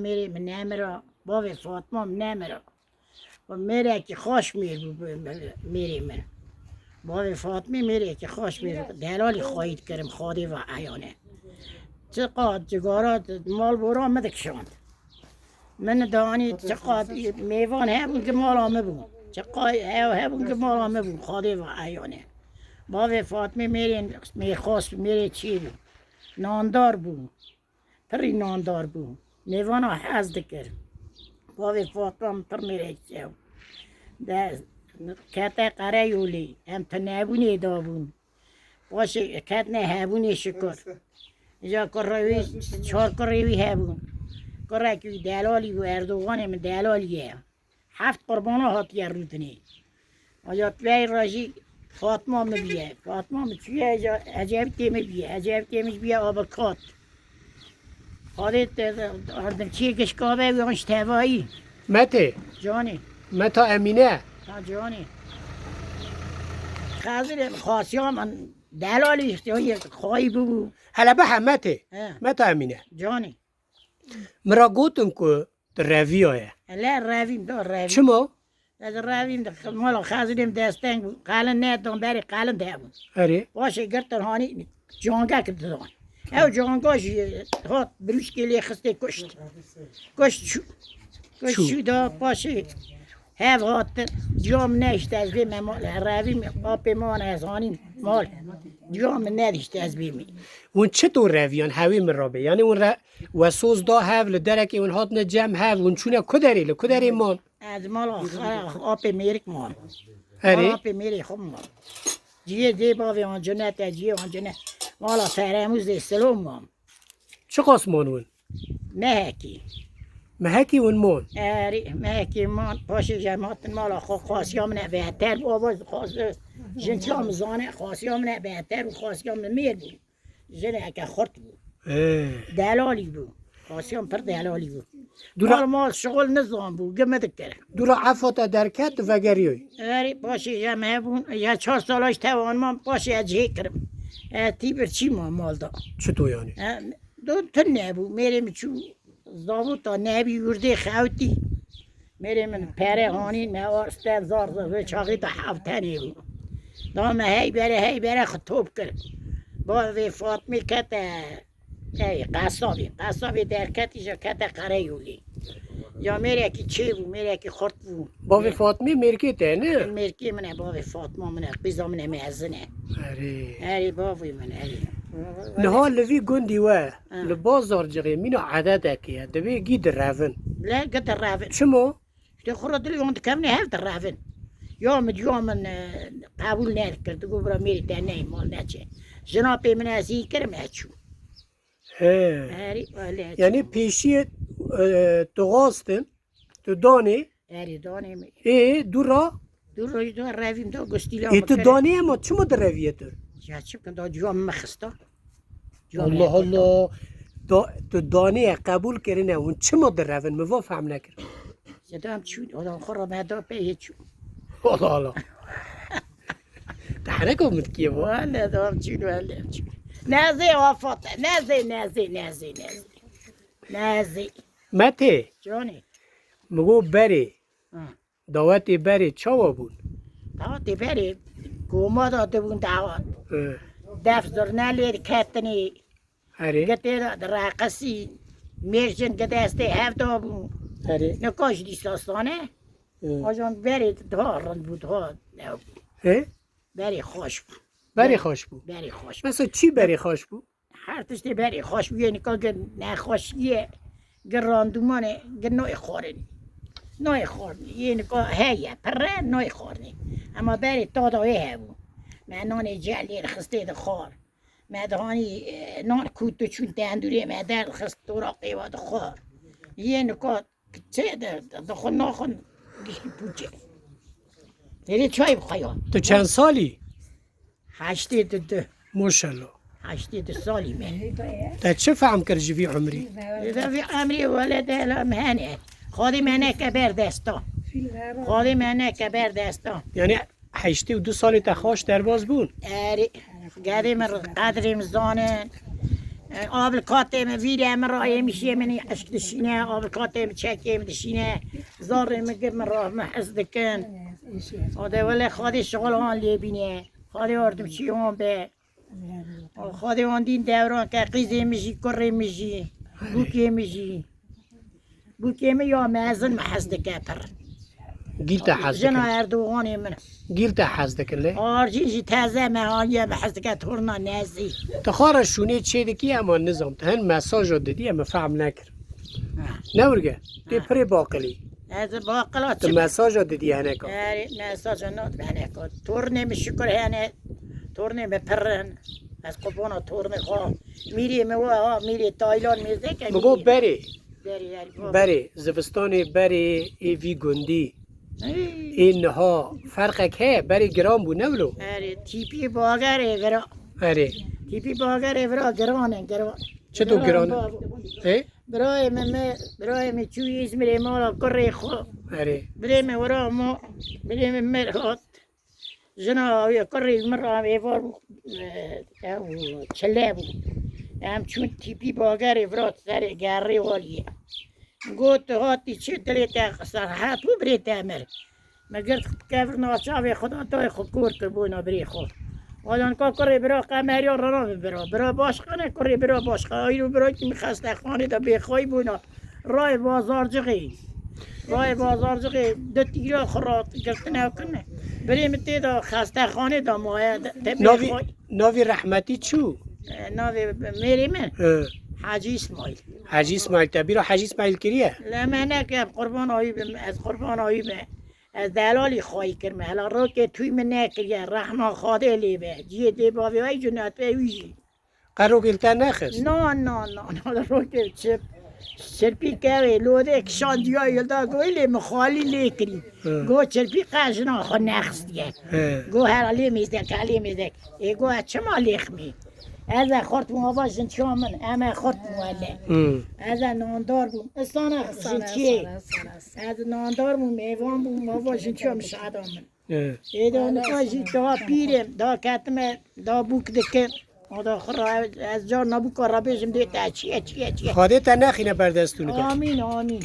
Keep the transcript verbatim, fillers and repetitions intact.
Mêrê min nemira, bavê Fatma min nemira. Û mêrekî xweş mêr bû, mêrê min. Bavê Fatmê mêrekî xweş mêr bû. Delalî xwayî dikirim, Xwedê ve eyane. Çiqas cigara mal bora min dikişand. Min danî çiqas mêvan hebûn ki mala min bûn. Çiqas ew hebûn ki mala min bûn. Xwedê ve eyane. Bavê Fatmê mêrê mêrxas bû, mêrê çê bû. Nandar bû. Pirî nandar bû. Mêvana hez dikir. Bavê Fatma min pir mêrek çew. De kete Qereyolê. Em tunebûnê dabûn. Paşê ketine hebûnê şikir. Îca kurê wî, çar kurê wî hebûn. Kurekî wî delalî bû, Erdoganê min delalî ye. Heft qurbana hatiye rûdinê. Aja pey rajî Fatma mi biye. Fatma mi çûye, Ecevitê mi biye. Ecevitê mi biye abikat. Xalê te ardim çê gişka be yan ji tevayî. Metê. Canê. Meta Emîne. Ha, canê. Xezirê xasiya min delalî işte, xayî bûbû. Hele bihe Metê. He. Meta Emîne. Canê. Min ra gotin ku tu reviyaye. Ele revîm da revîm. Çima? Ez revîm de mala xezirêm desteng bû. Qalin nedan berê qalin de hebûn. Erê. Paşê girtin hanî cangek didan. Ew canga jî hat birûşkê lê xistê kuşt. Kuşt çû. Kuşt Çû. Çû da paşê hev hatin. Ciya min nehişt ez bêm mal. Revîm apê man ez hanîm mal. Ciya min nedişt ez bêm. Hûn çito reviyan hewê min ra bê? Yanî hûn re-, we soz da hev, li derekê hûn hatine cem hev, hûn çûne ku derê, li ku derê man? Ez mala xe-, apê mêrik mam. Erê. Mala apê mêrê xwe mam. Ciyê dê bavê an cine te, ciyê an cine. Mala Feremûzê Silo mam. Çiqas man hûn? Mehekî. Mehekî hûn man? Erê, mehekî man. Paşê jematin mala xwe xasiya min e beter bû. Ava xas-, jin çiya min zane, xasiya min e beter bû, xasiya min mêr bû. Jineke xurt bû. Ee. Delalî bû. Xasiyan pir delalî bû. Dûra Mal mal şixul nizan bû, gime dikir. Dûra efa te derket, tu vegeriyoy. Erê, paşê ya me hebûn, ya çar sala ji tewan mam, paşê ez cihê kirim. E, tî bir çî ma mal da. Çito yanî? E, do tune bû, mêrê min çû, zavûta nebî, wirdê xewtî. Mêrê min pere hanîn me arste zar zar vê çaxî de hevtenê bû. Da me hey bere, hey bere xwe top kir. Bavê Fatmê kete, hey, qesabê. Qesabê derketî ji kete Qereyolê. Ya mêrekî çê bû, mêrekî xurt bû. Bavê Fatmê mêrkê te ne? Mêrkê min e, bavê Fatma min e, qîza min e mezin e. Erê. Erê, bavê min, erê. Niha li vî gundî we, Ha. li Bazarcixê mîna ededekê ye, divê gî direvin. Le, gî direvin. Çima? Îşte xwe re dilê wan dikevine hev direvin. Ya min, ya min, e, qebûl nedikir, digot bira mêrê te neyê mal neçe. Jina pê min ez hîn kirim, ez çû. He. Erê, öyle. Yanî pêşiyê, e, tu xwastin, tu danê. Erê, danê min. Ê, dû ra? Dû ra, dû revîm da gustîla Ê, min tu kire. danê ema çima direviyê tu? Ya çi bikim, da ciwan min xista. Ciwan min Allah xista. Allah. Da, tu danê ye, qebûl kirine, hûn çima direvin? Min va fehm nekir. Ya da em çûn, odan xwe re me da pê yê çûn. Allah Allah. Te hereka min dikî bu. Wele da em çûn, wele em çûn. Nezê afate, nezê, nezê, nezê, nezê. Nezê. Metê. Canê. Min got berê. Ha. Dawetê berê çawa bûn? Dawetê berê koma da dibûn dawet. He. Def zurna lê diketinê. Erê. Gitê da direqisî. Mêr jin gi destê hev da bûn. Erê. Nika ji dîsa sane. He. Ajan berê daha rind bû, daha ne bû. He? Berê xweş bû. Berê xweş bû. Berê xweş bû. Mesela çi berê xweş bû? Her tiştê berê xweş bû, yê nika gi nexweşiyê, gi randûmanê, gi nayê xwarin. Nayê xwarin. Yê nika heye, pir e, nayê xwarinê. Ema berê tada wê hebû. Me nanê cel lê dixistê dixwar. Me dihanî, e, nan kût diçûn tendûrê me derdixist, tora qêwa dixwar. Yê nika Çi de, de, de xwe naxwin giştî pûçe. Têrê çay bixwe ya. Tu çend salî? Heştê du du. Maşallah. Heştê du salî me. Te çi fehm kir ji vî umrî? Ji vî umrî wele de la me hene. Xwedê me neke ber destan. Xwedê me neke ber destan. Yani heştê û du salê te xweş derbas bûn? Erê, gedê min qedrê min zanin. Avilkatê min vîrê min rayê mişiyê min eşk dişîne, avilkatê min çekê min dişîne, zarê min gir min rah min hez dikin. O de wele Xwedê şixul wan lê bîne. Xwedê yardimçî wan be. Xwedê wan dîn dewran ke qîzê min jî, kurê min jî, bûkê min jî. Bûkê min ya mezin min hez dike pir. Gîl te hez Jina dikin. Erdoganê min. Gîl te hez dikin lê. Arjîn jî teze me haniye min hez dike torna nezî. Ti xwe re şûnê çê dikî ema nizam. Ti hin mesajo didî em fehm nekir. Ha. Ne wirge? Tê Ha. pirê baqilî. Ez baqila Ti çi? mesajo didî heneka. Erê, mesaja not heneka. Tornê min şukur hene. Tornê min pir in. Ez qurbana tornê xwe. Mîrê min wa ha, mîrê Taylan mêzeke Min got mîrê. berê. Berê, erê, bak. Berê, zivistanê berê ê vî gundî. Hey. Ê niha ferqek heye, berê giran bû, ne wilo? Erê, tîpî bagerê vira. Erê. Tîpî bagerê vira giran e, giran. Çito Giran giran? babo. Ê? Birayê me, me, birayê me çû Îzmirê mala kurê xwe. Erê. Birê me wira ma, birê me mer hat. Jina wê kurê min ra êvar bû, e, ew çile bû. Em çûn tîpî bagerê virat serê gerrê waliye. Got, tu hatî çi dilê te serhet bû birê te mir. Me girt kevir naçavê xwe da dayê xwe kor kir bona birê xwe. Wadan ka kurê bira qemeriya rana bi bira. Bira baş qene kurê bira baş qe. Ayro bira ki xestexanê de bêxayî bona. Rayê bazarcixê. Rayê bazarcixê du tîra xwe rat girtin ew kirine. Birê min tê de xestexanê de maye. Te Navî, bêxayî. navî rehmetî çû? E, navê mêrê min? Hı. Hacî Îsmaîl. Hacî Îsmaîl, te bîra Hacî Îsmaîl kiriye? Le me neke, qurban ayî bim, ez qurban ayî me. Ez delalî xwayî kirme. Hela rokê tûy min nekiriye, rehma Xwedê lê be. Ciyê dê bavê ay cunat ve wî jî. Qerokê li te nexist? Na, na, na, na, rokê çi? Çirpî kevê, lodê kişandiya yilda goy lê min xalî lê kirî. Hı. Go çirpî qe jina xwe nexstiye. Hı. Go hera lê mêzdek, hera lê mêzdek. Ê go ez çima lêxmî? Ez e xort bûm ava jintiya min, em e xort bûm wele. Hı. Ez e nandar bûm. Isana Isana, jintiyê. isana, isana, isana. Ez nandar bûm, mêvan bûm, ava jintiya min şada min. Hı. Ê da nika jî daha pîr im, daha ketime, daha bûk dikim. O da xwe ra ez carna bûka ra bêjim dê te çi ye, çi ye, çi ye. Xwedê te nexîne ber destûnika. Amîn, amîn.